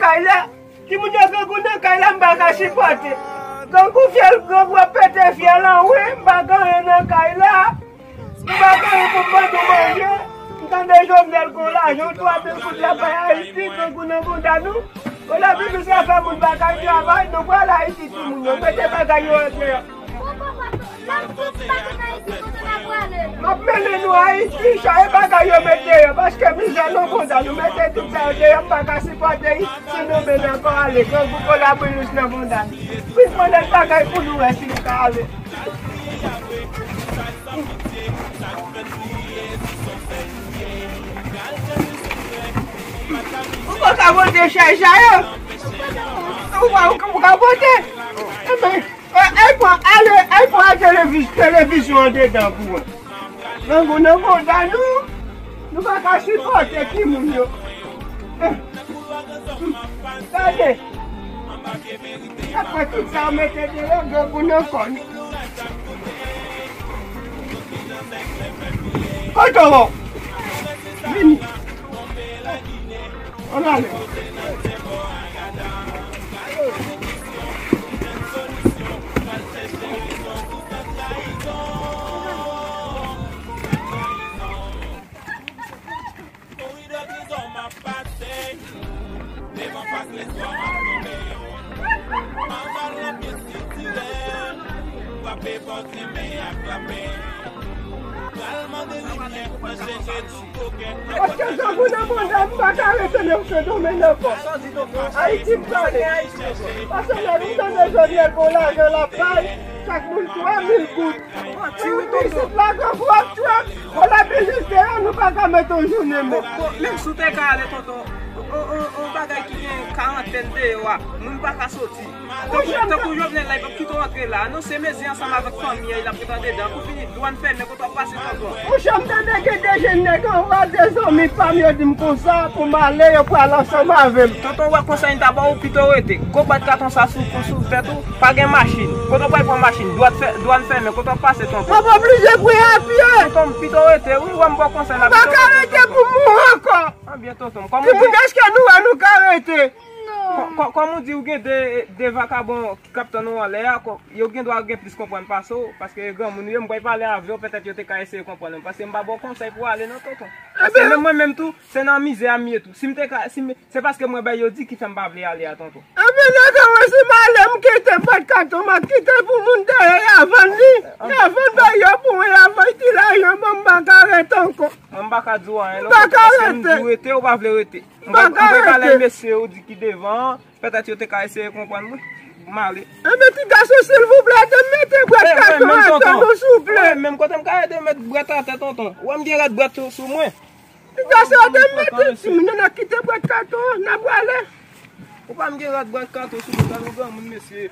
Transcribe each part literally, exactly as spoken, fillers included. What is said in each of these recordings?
Kay la, timoun yo grangou nan kay la, m pa ka sipòte. Grangou fyèl, grangou ap pete fyèl an, wi, m pa gen anyen nan kay la. M pa gen anyen pou m mande w manje. M tande Jovenel gon lajan, twa mil goud l ap bay Ayiti, grangou nan bouda nou. Kolabibis la fè moun pa ka travay, nou pral Ayiti timoun yo. Mete bagay yo deyò. M ap mennen nou Ayiti, chache bagay yo met deyò, paske mizè nan bouda nou, mete tout sa yo deyò, m pa ka sipòte Ayiti, nou mennen ankò ale, grangou kolabibis nan bouda nou. Vin konnen bagay pou nou wè si nou ka ale. Ou pa ka vote chèch sa yo? Ou pa, ou pa vote? Enben, al pran, al, al pran televiz-, televizyon andedan pou mwen. Grangou nan bouda nou, nou pa ka sipòte timoun yo. Gade. Apre tout sa, w mete deyò, grangou nan kò nou. Kote w? Vini. Ann ale. Koridò trezò m ap pase, devan fas lespwa m ap tonbe. Anba lapye sitirè, frape pòt renmen ak lapè. Pral mande limyè nan chèche nou kokenn. Paske grangou nan bouda m, m pa ka rete nan Sendomeng ankò. Ayiti m prale. Paske lè nou tande Jovenel gon lajan l ap bay, chak moun twa mil goud. Ti wi, tonton. Isit la, grangou ap tchwe. Kolabibis deyò, nou pa ka mete yon jounen menm. Bon, bon, menm si w te ka ale, tonton, on, on, on bagay ki gen karantèn deyò a, moun pa ka soti. Tankou, tankou Jovenel la, li p ap kite w antre la. Non, se mezi ansanm avèk fanmi an, l ap ret andedan. Pou fini, dwàn fèmen, kote w ap pase, tonton? Monchè, m tande gen de jèn nèg anwo a, de zanmi pa m, yo di m konsa, pou m ale, yo pral ansanm avè m. Tonton, w wè konsèy m ta ba w, pito w rete. Gwo bwat katon sa sou, sou tèt ou. Pa gen machin. Kote w pral pran machin? Dwàn fè-, dwàn fèmen. Kote w ap pase, tonton? M ap oblije pran apye. Tonton, pito w rete, wi, wè m ba w konsèy la. M pa ka rete pou m mouri ankò. Anbyen, tonton, kòm ou di. Epi dèske nou wè nou ka rete. Kò-, kò-, kòm ou di, ou gen de, de vakabon k ap tann ou anlè a, kò-, yo gen dwa gen plis konprann pase w, paske granmoun yo, m pral pale avè w, petèt yo te ka eseye konprann ou, paske m pa ba w konsèy pou w ale, non, tonton. Paske menm mwen menm tou, se nan mizè a m ye tou. Si m te ka, si m, Se paske mwen bay yo di ki fè m pa vle ale a, tonton. Epi nèg an wè si m ale, m kite bwat katon, m ap kite pou moun dèyè y a vann li. Y a vann bay yo pou mwen, y a vann ti lajan ban m, m pa ka rete ankò. Mwen m pa ka di w anyen, non, paske m di w rete, ou pa vle rete. M pa ka rete. M pral ale mesye yo di ki devan an, petèt yo te ka eseye konprann mwen. M ale. Epi ti gason, silvouplè, ede m mete bwat katon atè non, souple. Wi, menm kote m ka ede m met bwat atè, tonton. Ou wè m gen rad bwat sou mwen. Ti gason, ede m mete, timoun yo, n a kite bwat katon an, n a prale. Ou pa m gen rad bwat katon sou mwen, gade yon granmoun, mesye.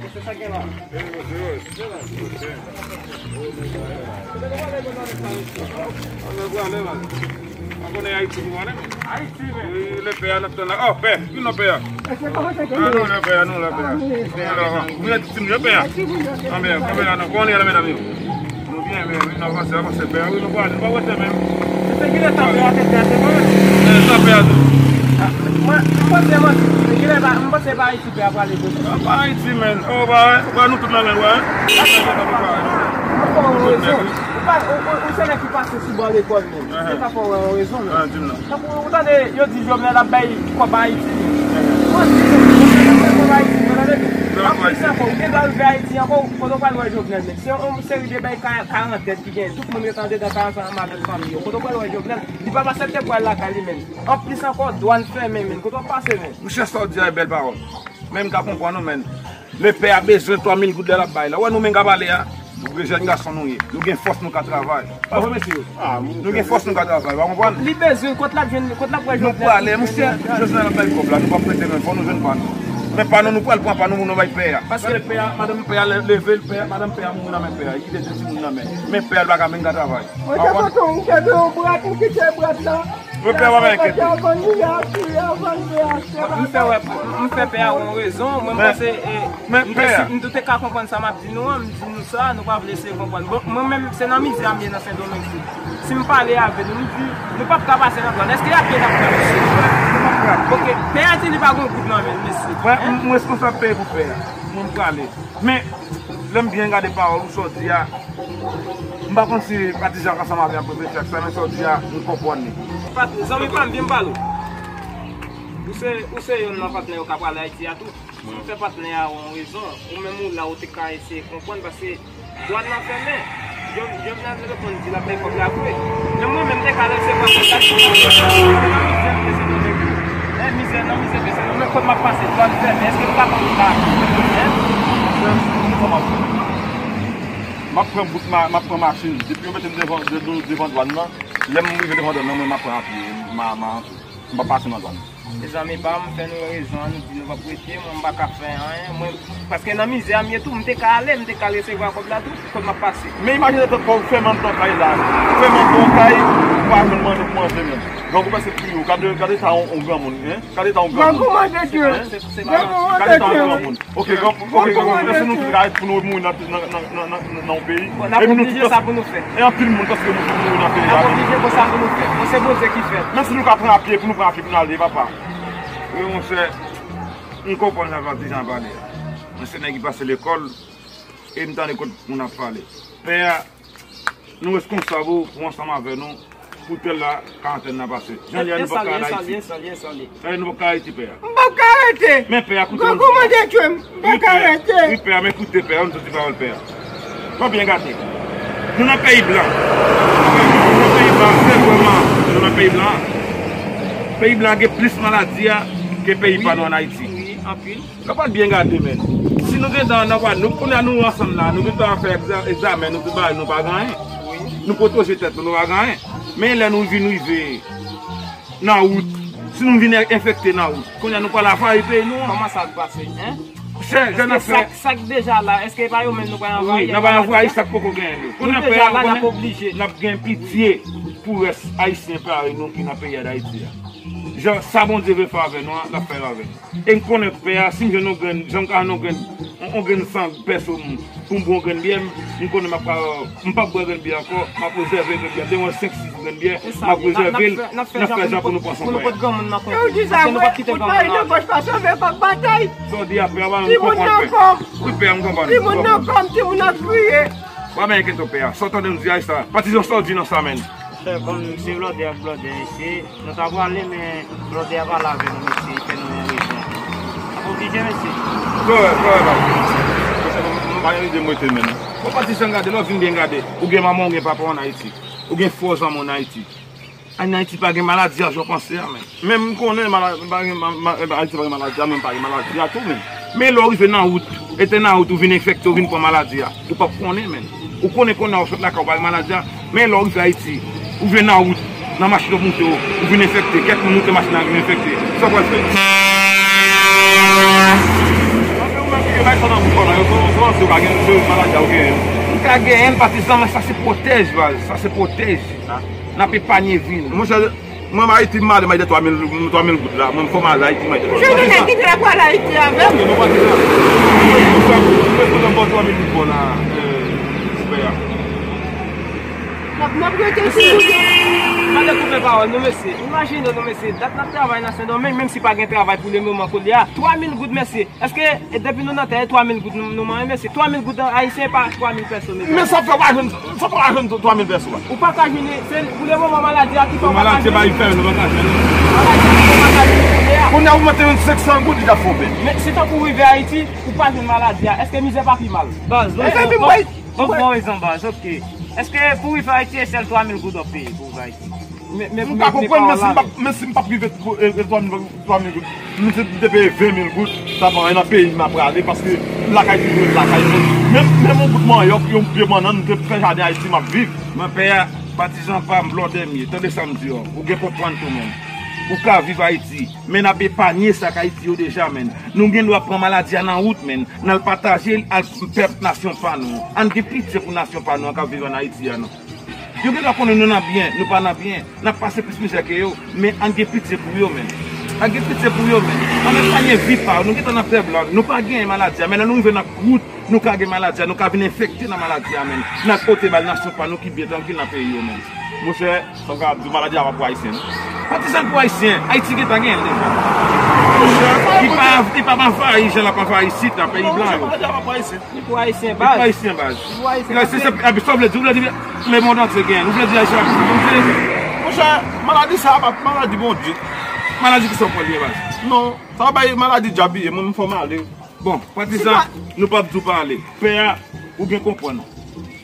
Mesye, sa gen la? Ann, nou prale, man. Ou konnen Ayiti pou pale, men. Ayiti, men. E, lepè a n ap tann la. Oh, pè, vin non, pè a. Ah, nou la, pè a, nou la, pè a. Vin la, vin la, ti moun yo, pè a. Anben, anben, nou konnen la, medam yo. Nou byen, men, vin avanse, avanse, pè a. Wi, nou prale, nou pa wete, men. Se ki lè sa pè a te fè, se mwen. E, sa pè a tou. Ah, mwen, m panse, mwen, se ki lè sa, m panse pa Ayiti pè a prale, vre. Ah, pa Ayiti, men. Oh, ba, ba, nou tout nan men, wè. Ou pa, ou, ou, ou se nèg ki pase sou bò lekòl, men. Se sa fè w wè yon rezon, men. Ah, di m non. Tankou ou tande yo di Jovenel ap bay kòb Ayiti. Mwen di nou, Jovenel ap bay kòb Ayiti, men tande byen. Anplis ankò, ou gen dwa rive Ayiti ankò, kote w pral wè Jovenel, men. Se yon seri de bay ka-, karantèn ki gen. Tout moun ret andedan kay ansanm avèk fanmi yo. Kote w pral wè Jovenel, li p ap aksepte pou al lakay li, men. Anplis ankò, dwàn fèmen, men. Kote w ap pase, men? Monchè, sa w di a e bèl pawòl. Men m ka konprann ou, men. Lepè a bezwen twa mil goud lè l ap bay la. Ou wè nou menm k ap pale a? Vre jèn gason nou ye. Nou gen fòs, nou ka travay. Pa vre, mesye? Nou gen fòs, nou ka travay. Ou pa konprann? Li bezwen, kot l ap jwenn, kot l ap wè Jovenel? Nou prale, monchè, Jovenel ap bay kòb la, nou p ap prete, men fò nou jwenn pa nou. Men pa nou, nou pral pran pa nou pou nou bay pè a. Paske pè a, madanm pè a leve, pè a, madanm pè a mouri nan men pè a. Li kite de timoun nan men. Men pè a, li pa ka menm ka travay. Mwen te kontan, m kenbe yon brat, m kite brat la. Mwen pè a pa enkyete. M fè wè, m fè pè a yon rezon. Mwen, m panse, eh, m te, si m te ka konprann sa m ap di nou an, m di nou sa, nou pa vle eseye konprann. Bon, mwen menm, se nan mizè a m ye nan Sendomeng tou. Si m pale avè nou, m di, nou p ap ka pase nan dwàn. Èske y ap gen n ap pran mesye? Ok, pè a di li pa gen goud nan men l, mesye. Mwen, m, m reskonsab peyi pou pè a. Mwen, m prale. Men, lè m byen gade pawòl ou, sa w di a, m pa konn si patizan ansanm avè m ap reflechi ak sa, men sa w di a, m konprann li. Pat-, zanmi pa m, byen m pale w. Ou se, ou se youn nan patnè yo k ap prale Ayiti a tou. M fè patnè a yon rezon. Ou menm ou la, ou te ka eseye konprann, paske dwàn nan fèmen. Jov-, Jovenel te reponn di l ap bay kòb la vre. Men mwen menm, m te ka resevwa kòb la, si m pa te nan mizè, m te se kote. Eh, mizè, nan mizè, m te se, men kot m ap pase, dwàn fèmen, èske m ka pran wout la? Hein? M ap pran bout ma-, m ap pran machin. Depi yo mete m devan, de-, de-, devan dwàn nan, lè m rive devan dwàn nan, mwen, m ap pran apye, m a, m a antre. M p ap pase nan zòn. Mezanmi pa m, fè nou rezon an, nou di nou p ap rete, mwen m pa ka fè anyen. Mwen, paske nan mizè a m ye tou, m te ka ale, m te ka resevwa kòb la tou, kot m ap pase. Men imajine tèt pa w fèmen anndan kay la. Fèmen anndan kay, ou pa jwenn manje pou manje menm. Grangou pèse pou yo. Gade, gade eta yon, yon granmoun, hein? Gade eta yon granmoun. Grangou manje dye. Grangou manje dye. Ok, gran, ok, gran, èske nou tout ka ret pou nou mouri nan, nan, nan, nan, nan, nan yon peyi? Bon, n ap oblije sa pou nou fè. E anpil moun, paske moun mouri nan peyi la. N ap oblije konsa pou nou fè. Bon, se Bondye ki fè. Menm si nou ka pran apye, pou nou pran apye, pou nou ale, papa. Wi, monchè, m konprann sa patizan an pale a. Men se nèg ki pase lekòl, e m tande kot moun ap pale. Pè a, nou reskonsab ou pou ansanm avè nou, pou tèl la, karantèn nan pase. Jan li a, nou p ap ka al Ayiti. Jan li a, nou p ap ka al Ayiti, pè a. M p ap ka rete. Men pè a, koute yon ti bagay. Wi, pè a, men koute pè a, nou soti pawòl pè a. Fò byen gade. Nou nan peyi blan. Nou nan peyi blan, sèlman nou nan peyi blan. Peyi blan gen plis maladi a ke peyi pa nou ann Ayiti. Wi, anpil. N ap al byen gade, men. Si nou gentan nan Gwadloup, kounye a nou ansanm la, nou gentan fè egza-, egzamen, nou tout bagay, nou pa gen anyen. Nou pwoteje tèt nou, nou pa gen anyen. Men lè nou vin rive nan wout, si nou vin enfekte nan wout, kounye a nou pral avwayi peyi nou an. Kòman sa ap pase, en? Chè, jan n ap fè. Èske sa, sa k deja la, èske e pa yo menm nou pral anvayi? Wi, n ap anvayi sa k poko genyen yo. Kounye a pè a, nou deja la, n ap oblije. N ap gen pitye pou rès ayisyen parèy nou ki nan peyi a Dayiti a. Jan sa Bondye vle fè avè nou an, l ap fè l avè nou. E m konnen pè a, si m jwenn yon grenn, jan m ka jwenn yon grenn, yon, yon grenn san pèso m, pou m bwè yon grenn byè, m, m konnen m ap ka, m p ap bwè grenn byè ankò, m ap rezève grenn byè. M te bwè senk, sis grenn byè, m ap rezève l, n ap fè jan pou nou pran san pè a. Yo di sa vre, ou pa nan gòch pa sove kòk batay. Sa w di a pè a, m konprann pè. Wi pè a, m konprann. Timoun nan kòm, timoun ap kriye. Wa men enkyete w pè a. Sa w tande m di a, sa. Patizan, sa w di nan sa, menn? Monchè, kòm se blòdè ak blòdè, mesye, nou ta prale, men blòdè a pale avè nou, mesye, li fè nou yon rezon. N ap oblije, mesye. Kòrèk, kòrèk, baz. Monchè, m, m pa gen lide m rete, menn. Bon, patizan, gade, lè w vin byen gade, ou gen manman, ou gen papa w ann Ayiti. Ou gen frè w, zanmi w ann Ayiti. Ann Ayiti pa gen maladi a jan w panse a, menn. Men m konnen mala-, pa gen ma-, ma-, Ayiti pa gen maladi a, men m pa gen maladi a tou, menn. Men lè w rive nan wout, e te nan wout ou vin enfekte, ou vin pran maladi a, ou p ap konnen, menn. Ou konnen kounye a ou sot lakay ou pa gen maladi a, men lè w rive Ayiti, ou vin nan wout, nan machin w ap moute, ou vin enfekte, kèk moun moute machin nan vin enfekte. Sa w pral fè? Anben ou menm ki gen bay sa nan bouch ou la, yo panse ou ka gen maladi a ou genyen. Ou ka genyen l patizan, men sa se pwotèj, baz, sa se pwotèj. N ap epanye vi nou. Monchè, mwen m Ayiti, m ale, m al de twa mil, twa mil goud la. Mwen m fò m ale Ayiti, m al de twa mil. Jan nou nèg ki te pral Ayiti avè m. Ok, nou pati la. Mwen, mwen, mwen, mwen, mwen, twa mil goud bon la, eh, sipè a. N ap, n ap rete sou wout. Pa de koupe pawòl nou, mesye. Imajine nou, mesye. Dat n ap travay nan Sendomeng, menm si pa gen travay pou lemoman kounye a. Twa mil goud, mesye. Èske, e, depi nou nan tè, e twa mil goud nou, nou manyen, mesye? Twa mil goud ayisyen, e pa twa mil pèso, mesye. Men sa fè w pa jwenn, sa fè w pa jwenn twa mil pèso a? Ou pa ka jwenn, se pou lemoman maladi a ki fè w pa ka jwenn. Maladi a pa fè nou pa ka jwenn. Maladi a fè w pa ka jwenn kounye a. Kounye a ou mete yon senk san goud, li t ap fè w byen. Men si tankou w rive Ayiti, ou pa jwenn maladi a, èske mizè pa pi mal? Baz, bon, bon, bon, bon, rezon, baz, ok. Èske pou w rive Ayiti, e sèl twa mil goud w ap peye pou w rive Ayiti? M pa konprann, men si m p ap, men si m p ap rive twa mil, twa mil goud, m te, m te peye ven mil goud, sa pa anyen nan peyi m ap prale, paske Lakay ki dwe lakay moun. Menm, menm yon bout manyòk, yon pye bannann, m te fè jaden Ayiti, m ap viv. Men pè a, patizan pa m, blòdè m ye. Tande sa m di w. Ou gen konprann tou menm. Ou ka viv Ayiti, men n ap epanye sa k Ayiti yo deja, menn. Nou gen dwa pran maladi a nan wout, menn. N al pataje l ak pèp nasyon pa nou. Ann gen pitye pou nasyon pa nou an k ap viv ann Ayiti a, non. Yo gen dwa konnen nou nan byen, nou pa nan byen. N ap pase plis mizè ke yo, men ann gen pitye pou yo, menn. Ann gen pitye pou yo, menn. Ann epanye vi pa yo. Nou gentan nan pè blan, nou pa genyen maladi a, men lè nou rive nan wout, nou ka gen maladi a, nou ka vin enfekte nan maladi a, menn. N ap pote ba l nasyon pa nou ki byen trankil nan peyi yo, menn. Monchè, sa m kapab di w, maladi a pa pou Ayisyen, non. Patizan pou Ayisyen, Ayiti gentan genyen l deja. Monchè, li pa, li p ap anvayi jan l ap anvayi isit nan peyi blan yo. Maladi a pa pou Ayisyen. Li pou Ayisyen, baz. Li pou Ayisyen, baz. Li pou Ayisyen, baz. Se, se, epi sa w vle di, w vle di lemonn antye genyen l, w vle di Ayisyen ap mouri. Monchè, maladi sa a pa maladi Bondye. Maladi kisa w pran li ye, baz? Non, sa bay maladi dyab li ye, mwen m fò m ale. Bon, patizan, nou p ap di w pa ale. Pè a, ou byen konprann.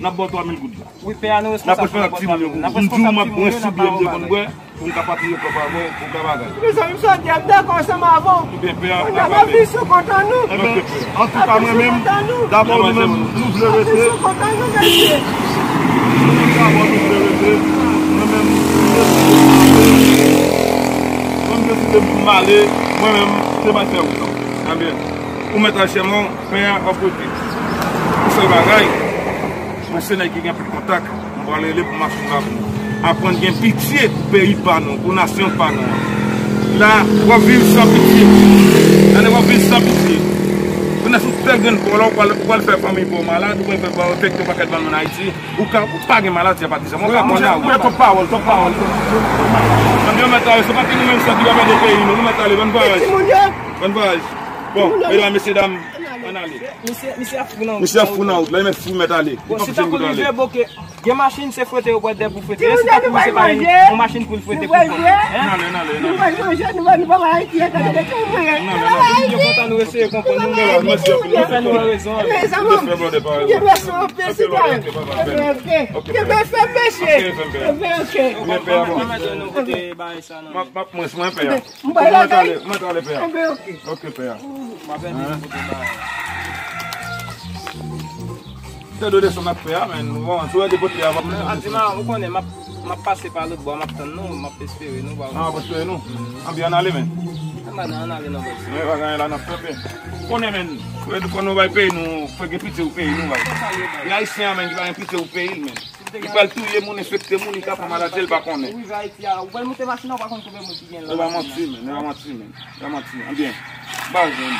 N ap ba w twa mil goud la. Wi, pè a, nou responsab pou n ap ba w twa mil goud. N ap responsab timoun yo, n ap ba yo bagay. Pou m ka pataje kòb avè w, pou m ka bagay. Mezanmi, m sot di, m dakò ansanm avè w. Ebyen, pè a, m dakò avè w. Lavi sou kontan nou. Ebyen, antouka, mwen menm, dabò, nou menm, nou vle rete. Lavi sou kontan nou, mesye. Dabò, nou vle rete. Mwen menm, m deside pou m ale. Mwen menm, se pa fè wout, non. Ebyen, ou mèt al chèman, pè a, w ap rete. Yon sèl bagay, mwen se nèg ki gen plis kontak. Mwen pral rele pou machin la pou nou. Aprann gen pitye pou peyi pa nou, pou nasyon pa nou an. La, w ap viv san pitye. Tande, w ap viv san pitye. Kounye a, si w fè grenn pa w la, ou pral, ou pral fè fanmi pa w malad, ou pral fè pa w enfekte yon pakèt bann moun Ayiti. Ou ka, ou pa gen maladi a, patizan. Mwen ka konnen a, wi. Frè, twòp pawòl, twòp pawòl. Ann, yo mèt ale, se pa ki nou menm sa ki va mèt peyi nou. Nou mèt ale, bòn vwayaj. Bòn vwayaj. Bon, medam, mesye dam, ann ale. Misye, misye ap fou nan wout. Misye ap fou nan wout la, li mèt fou, mèt ale. Bon, si tankou li vle boke, gen machin, se fwete yo pral dèyè pou fwete. Si nou ta nou pral manje, yon machin pou l fwete pou kòl. Ann ale, ann ale, ann ale. Nou pral manje, nou pral, nou pral Ayiti, tande de tou mwen. Ann ale, ann ale. Nou kontan nou eseye konprann nou. Mèsi anpil. Fè nou rezon. Mezanmi, gen respè anpil, sitwayen. Ok, ok. Fè bèl fèt, mesye. Ok, fè bèl. Ok, ok. Mwen mèt nou kote bagay sa, non. M ap, m ap, mwen, mwen pè a. M pral lakay. Mwen ale, mwen ale, pè a. Enben, ok. Ok, pè a. M ap vin kote bagay. Se de leson n ap fè a, men nou bon, sou wè de pote a, m ap. Adima, ou konnen, m ap, m ap pase pa lòt bò, m ap tann nou, m ap espere nou, pa. Ah, w ap espere nou? Ann byen, ann ale, men. Ann ale, ann ale, non, bòs. Men, pa gen anyen la, n ap kanpe. Konnen, men, fò nou bay peyi nou, fò gen pitye pou peyi nou, bay. E Ayisyen an, men, ki pa gen pitye pou peyi l, men. Li pral touye moun, enfekte moun, li ka pran maladi, li pa konnen. Ou rive Ayiti a, ou pral moute machin nan, ou pa konn konbyen moun ki gen nan machin nan. E pa manti, men, e pa manti, men. E pa manti, men. Anbyen, baz, men.